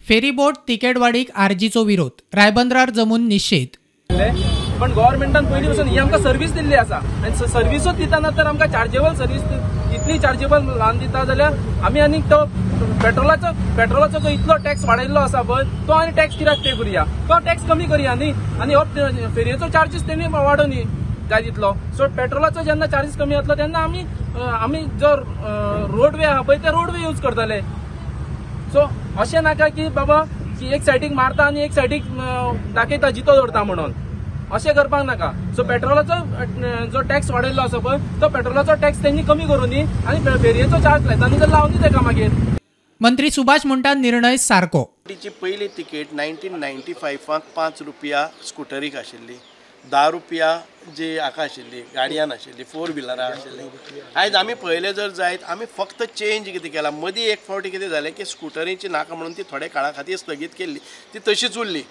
Ferryboat तिकेटवाडीक आरजीचो विरोध, रायबंदरार जमून निशेध. पण गव्हर्मेंटान पयलीं पासून ही आमकां सर्वीस दिल्ली आसा आनी सर्विसूच दितना तर आमकां चार्जेबल सर्वीस इतली चार्जेबल ल्हान दिता जाल्यार आमी आनीक तो पेट्रोलाचो जो इतलो टॅक्स वाडयल्लो आसा पळय तो आनी टॅक्स कित्याक पे करुया, तो टॅक्स कमी करुया न्ही आनी हो फेरयेचो चार्जीस तेणी वाडोवन न्ही जाय तितलो. सो पेट्रोलाचो जेन्ना चार्जीस कमी जातलो तेन्ना आमी आमी जो रोडवे आहा पळय ते रोडवे यूज करतले. सो अशें नाका की बाबा की एक सायडीक मारता आनी एक सायडीक दाखयता जितो दवरता म्हणून, अशें करपाक नाका. सो पेट्रोलाचो जो टॅक्स वाडयल्लो आसा पळय तो पेट्रोलाचो टॅक्स तेंणी कमी करूं न्ही आनी फेरयेचो चार्ज लायता न्ही जाल्यार लावनी तेका मागीर. मंत्री सुभाष म्हणटा निर्णय सारको. तिची पयली तिकेट 1995 5 रुपया स्कुटरीक आशिल्ली, 10 रुपया जी हाका आशिल्ली गाडयान आशिल्ली, 4 व्हिलरां आशिल्ली. आयज आमी पळयलें जर जायत आमी फक्त चेंज कितें केला. मदीं एक फावटी कितें जालें की स्कुटरीची नाका म्हणून ती थोड्या काळा खातीर स्थगीत केल्ली, ती तशीच उरली.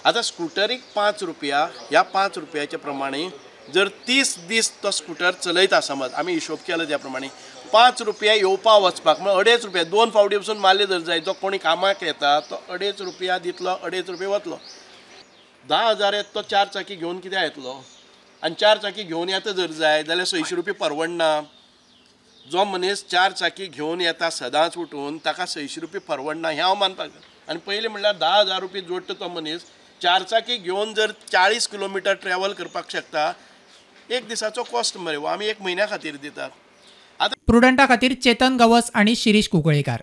आतां स्कुटरीक 5 रुपया, ह्या 5 रुपयाच्या प्रमाणे जर 30 दीस तो स्कुटर चलयता समज आमी हिशोब केलो त्या प्रमाणे 5 रुपया येवपा वचपाक म्हळ्यार 2.5 रुपया, 2 फावटी पसून मारले जर जाय तो कोणी कामाक येता तो 2.5 रुपया दितलो, 2.5 रुपया वतलो. 10,000 येत तो 4 चाकी घेवन कित्याक येतलो आनी 4 चाकी घेवन येता जर जाय जाल्यार 600 रुपया परवडना. जो मनीस 4 चाकी घेवन येता सदांच उठून ताका 600 रुपया परवडना हें हांव मानपाक जाय. आनी पयलीं म्हणल्यार 10,000 रुपया जोडटा तो मनीस 4 चाकी घेवन जर 40 किलोमिटर ट्रॅवल करपाक शकता, एक दिसाचो कॉस्ट मरे आमी एक म्हयन्या खातीर दितात. प्रुडंटा खातीर चेतन गवस आणि शिरीष कुंकळेकर.